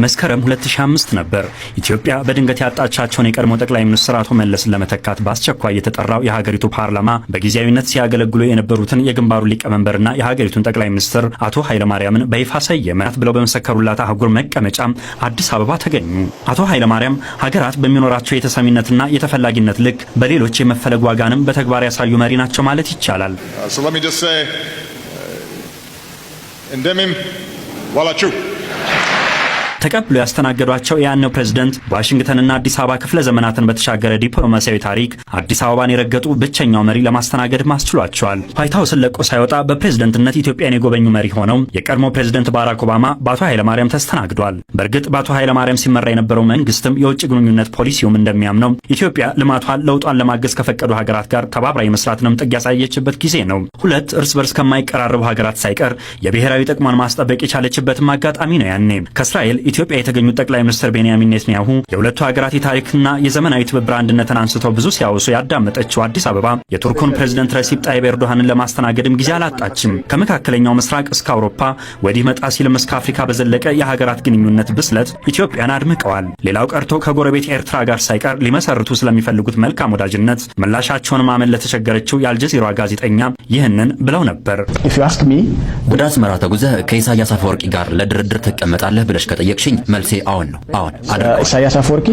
መስከረም 2005 ነበር። ኢትዮጵያ በድንገት ያጣቻቸውን የቀድሞ ጠቅላይ ሚኒስትር አቶ መለስን ለመተካት በአስቸኳይ የተጠራው የሀገሪቱ ፓርላማ በጊዜያዊነት ሲያገለግሉ የነበሩትን የግንባሩ ሊቀመንበርና የሀገሪቱን ጠቅላይ ሚኒስትር አቶ ኃይለማርያምን በይፋ ሰየመ ብለው በመሰከሩላት አህጉር መቀመጫ አዲስ አበባ ተገኙ። አቶ ኃይለማርያም ሀገራት በሚኖራቸው የተሰሚነትና የተፈላጊነት ልክ በሌሎች የመፈለግ ዋጋንም በተግባር ያሳዩ መሪ ናቸው ማለት ይቻላል። So let me just say, እንደምን ዋላችሁ። ተቀብሎ ያስተናገዷቸው የያኔው ፕሬዝደንት ዋሽንግተንና አዲስ አበባ ክፍለ ዘመናትን በተሻገረ ዲፕሎማሲያዊ ታሪክ አዲስ አበባን የረገጡ ብቸኛው መሪ ለማስተናገድ ማስችሏቸዋል። ዋይት ሀውስን ለቆ ሳይወጣ በፕሬዝደንትነት ኢትዮጵያን የጎበኙ መሪ ሆነው የቀድሞ ፕሬዝደንት ባራክ ኦባማ በአቶ ኃይለማርያም ተስተናግዷል። በእርግጥ በአቶ ኃይለማርያም ሲመራ የነበረው መንግስትም የውጭ ግንኙነት ፖሊሲውም እንደሚያምነው ኢትዮጵያ ልማቷን ለውጧን ለማገዝ ከፈቀዱ ሀገራት ጋር ተባብራ የመስራትንም ጥግ ያሳየችበት ጊዜ ነው። ሁለት እርስ በርስ ከማይቀራረቡ ሀገራት ሳይቀር የብሔራዊ ጥቅሟን ማስጠበቅ የቻለችበትም አጋጣሚ ነው። ያኔ ከእስራኤል ኢትዮጵያ የተገኙት ጠቅላይ ሚኒስትር ቤንያሚን ኔትንያሁ የሁለቱ ሀገራት የታሪክና የዘመናዊ ትብብር አንድነትን አንስተው ብዙ ሲያወሱ ያዳመጠችው አዲስ አበባ የቱርኩን ፕሬዝደንት ረሲፕ ጣይብ ኤርዶሃንን ለማስተናገድም ጊዜ አላጣችም። ከመካከለኛው ምስራቅ እስከ አውሮፓ፣ ወዲህ መጣ ሲልም እስከ አፍሪካ በዘለቀ የሀገራት ግንኙነት ብስለት ኢትዮጵያን አድምቀዋል። ሌላው ቀርቶ ከጎረቤት ኤርትራ ጋር ሳይቀር ሊመሰርቱ ስለሚፈልጉት መልካም ወዳጅነት ምላሻቸውን ማመን ለተቸገረችው የአልጀዚራ ጋዜጠኛ ይህንን ብለው ነበር። ወደ አስመራ ተጉዘህ ከኢሳያስ አፈወርቂ ጋር ለድርድር ትቀመጣለህ ብለሽ ከጠየቅሽኝ መልሴ አዎን ነው። አዎን። ኢሳያስ አፈወርቂ?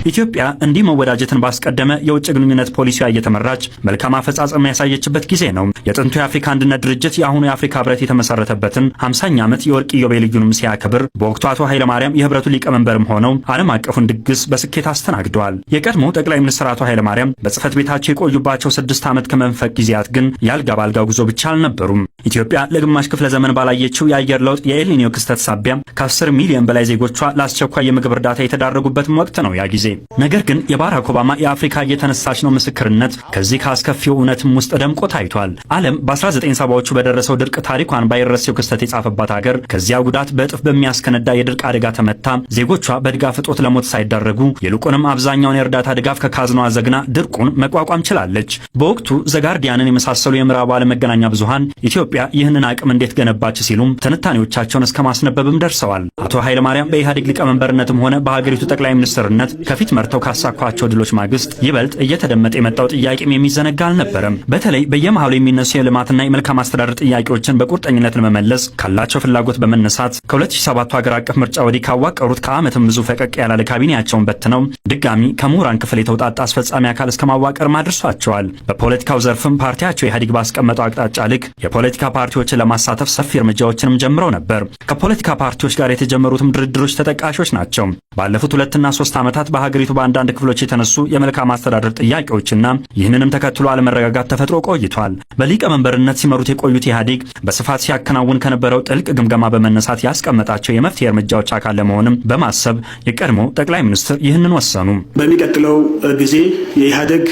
ኢትዮጵያ እንዲህ መወዳጀትን ባስቀደመ የውጭ ግንኙነት ፖሊሲዋ እየተመራች መልካም አፈጻጸም ያሳየችበት ጊዜ ነው። የጥንቱ የአፍሪካ አንድነት ድርጅት፣ የአሁኑ የአፍሪካ ህብረት የተመሰረተበትን 50ኛ ዓመት የወርቅ ኢዮቤልዩንም ሲያከብር በወቅቱ አቶ ኃይለማርያም የህብረቱ ሊቀመንበርም ሆነው ዓለም አቀፉን ድግስ በስኬት አስተናግደዋል። የቀድሞው ጠቅላይ ሚኒስትር አቶ ኃይለማርያም በጽህፈት ቤታቸው የቆዩባቸው 6 ዓመት ከመንፈቅ ጊዜያት ግን የአልጋ ባልጋ ጉዞ ብቻ አልነበሩም። ኢትዮጵያ ለግማሽ ክፍለ ዘመን ባላየችው የአየር ለውጥ የኤልኒኖ ክስተት ሳቢያ ከ10 ሚሊዮን በላይ ዜጎቿ ለአስቸኳይ የምግብ እርዳታ የተዳረጉበትም ወቅት ነው ያ ጊዜ። ነገር ግን የባራክ ኦባማ የአፍሪካ እየተነሳች ነው ምስክርነት ከዚህ ከአስከፊው እውነትም ውስጥ ደምቆ ታይቷል። ዓለም በ1970ዎቹ በደረሰው ድርቅ ታሪኳን ባይረሴው ክስተት የጻፈባት ሀገር ከዚያ ጉዳት በእጥፍ በሚያስከነዳ የድርቅ አደጋ ተመታ ዜጎቿ በድጋፍ እጦት ለሞት ሳይዳረጉ ይልቁንም አብዛኛውን የእርዳታ ድጋፍ ከካዝናዋ ዘግና ድርቁን መቋቋም ችላለች። በወቅቱ ዘጋርዲያንን የመሳሰሉ የምዕራቡ ዓለም መገናኛ ብዙሃን ኢትዮጵያ ይህንን አቅም እንዴት ገነባች ሲሉም ትንታኔዎቻቸውን እስከ ማስነበብም ደርሰዋል። አቶ ኃይለማርያም በኢህአዴግ ሊቀመንበርነትም ሆነ በሀገሪቱ ጠቅላይ ሚኒስትርነት ከፊት መርተው ካሳኳቸው ድሎች ማግስት ይበልጥ እየተደመጠ የመጣው ጥያቄም የሚዘነጋ አልነበረም። በተለይ በየመሃሉ የሚነሱ የልማትና የመልካም አስተዳደር ጥያቄዎችን በቁርጠኝነት ለመመለስ ካላቸው ፍላጎት በመነሳት ከ2007 ሀገር አቀፍ ምርጫ ወዲህ ካዋቀሩት ከዓመትም ብዙ ፈቀቅ ያላለ ካቢኔያቸውን በትነው ድጋሚ ከምሁራን ክፍል የተውጣጣ አስፈጻሚ አካል እስከ ማዋቀር አድርሷቸዋል። በፖለቲካው ዘርፍም ፓርቲያቸው ኢህአዴግ ባስቀመጠው አቅጣጫ ልክ የፖለቲካ ፓርቲዎችን ለማሳተፍ ሰፊ እርምጃዎችንም ጀምረው ነበር። ከፖለቲካ ፓርቲዎች ጋር የተጀመሩትም ድርድሮች ተጠቃሾች ናቸው። ባለፉት 2ና 3 ዓመታት በሀገሪቱ በአንዳንድ ክፍሎች የተነሱ የመልካም አስተዳደር ጥያቄዎችና ይህንንም ተከትሎ አለመረጋጋት ተፈጥሮ ቆይቷል። በሊቀመንበርነት ሲመሩት የቆዩት ኢህአዴግ በስፋት ሲያከናውን ከነበረው ጥልቅ ግምገማ በመነሳት ያስቀመጣቸው የመፍትሄ እርምጃዎች አካል ለመሆንም በማሰብ የቀድሞ ጠቅላይ ሚኒስትር ይህንን ወሰኑ። በሚቀጥለው ጊዜ የኢህአዴግ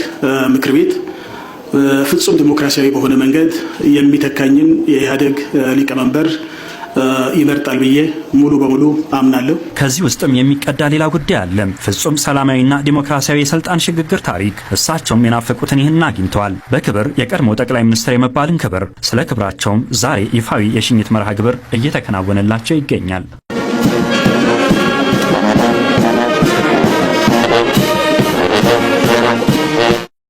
ምክር ቤት ፍጹም ዲሞክራሲያዊ በሆነ መንገድ የሚተካኝን የኢህአዴግ ሊቀመንበር ይመርጣል ብዬ ሙሉ በሙሉ አምናለሁ። ከዚህ ውስጥም የሚቀዳ ሌላ ጉዳይ አለ። ፍጹም ሰላማዊና ዲሞክራሲያዊ የስልጣን ሽግግር ታሪክ። እሳቸውም የናፈቁትን ይህን አግኝተዋል። በክብር የቀድሞ ጠቅላይ ሚኒስትር የመባልን ክብር። ስለ ክብራቸውም ዛሬ ይፋዊ የሽኝት መርሃ ግብር እየተከናወነላቸው ይገኛል።